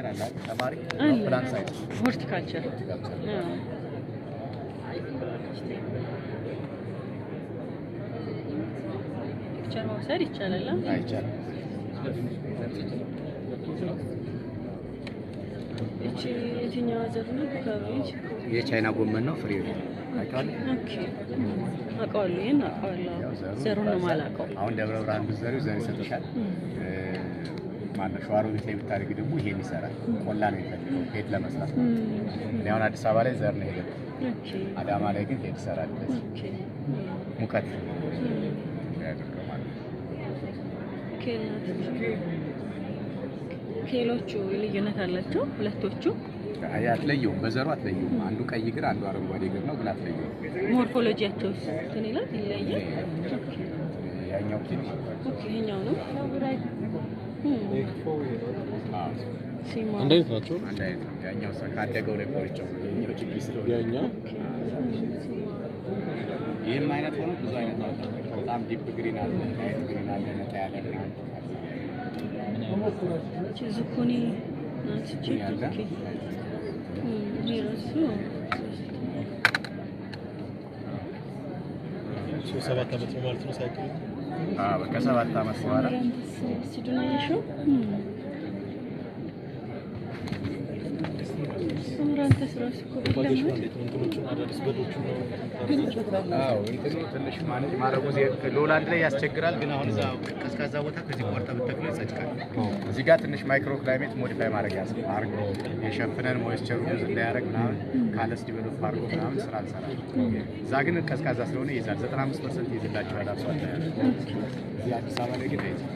Horticulture አለ አይደል? ተማሪ plant science። ሆርቲካልቸር። ሆርቲካልቸር። Picture መውሰድ ይቻላል? አይቻልም። እቺ የትኛዋ ዘር ነው? Cabbage። የቻይና ጎመን ነው። ፍሬው አይተዋል። Okay፣ አውቀዋለሁ። ይሄን አውቀዋለሁ። ያው ዘሩ ዘሩን ነው የማላውቀው። አሁን ደብረ ብርሃን ብትዘሪው ዘር ይሰጥሻል። ማነው ሸዋሮቢት ላይ ብታደርጊ ደግሞ ይሄን ይሰራል። ቆላ ነው የሚፈልገው head ለመስራት። እኔ አሁን አዲስ አበባ ላይ ዘር ነው ሄደ። አዳማ ላይ ግን head ይሰራል። ሙቀት ያደርገው ማለት ነው። Kale ናት። Kale ኦቹ ልዩነት አላቸው ሁለቶቹ? አይ አትለየውም፣ በዘሩ አትለየውም። አንዱ ቀይ እግር አንዱ አረንጓዴ እግር ነው፣ ግን አትለየውም። Morphology ያቸውስ እንትን ይላል፣ ይለያል? ያኛው kale። Okay፣ ይሄኛው ነው። ሲማ። አንድ አይነት ናቸው። አንድ አይነት ነው። ያኛው ካደገው ላይ ቆርጬው ነው። ይሄኛው ችግኝ ስለሆነ። ያኛው። ይህም አይነት ሆኖ ብዙ አይነት አለ። በጣም deep green አለ፣ light green አለ፣ ነጣ ያለ ምናምን። እቺ ዙኩኒ ናት እቺ። ዙኩኒ አለ። Okay። ይሄ ራሱ። 7 ዓመት ነው ማለት ነው cycle ኡ። አዎ፣ ከ7 ዓመት በኋላ። Seed ኡን አየሽው? Amaranthus ራሱ እኮ Propagation ቢለመድ። እንዴት ነው? እንትኖቹን አዳዲስ bud ኦቹን ነው የምታደርጋቸው? አዎ፣ እንትኑ ትንሽ manage ማድረጉ lowland ላይ ያስቸግራል። ግን አሁን እዛ ቀዝቃዛ ቦታ ከዚህ ቆርጠህ ብትተክለው ይጸድቃል። እዚህ ጋር ትንሽ micro climate modify ማድረግ አርጎ የሸፍነን moisture ኡ lose እንዳያደርግ ምናምን callus develop አድርጎ ምናምን ስራ እንሰራለን። እዛ ግን ቀዝቃዛ ስለሆነ ይይዛል። 95% ይይዝላቸዋል አርሶ አደር። እዚህ አዲስ አበባ ላይ ግን አይዝም።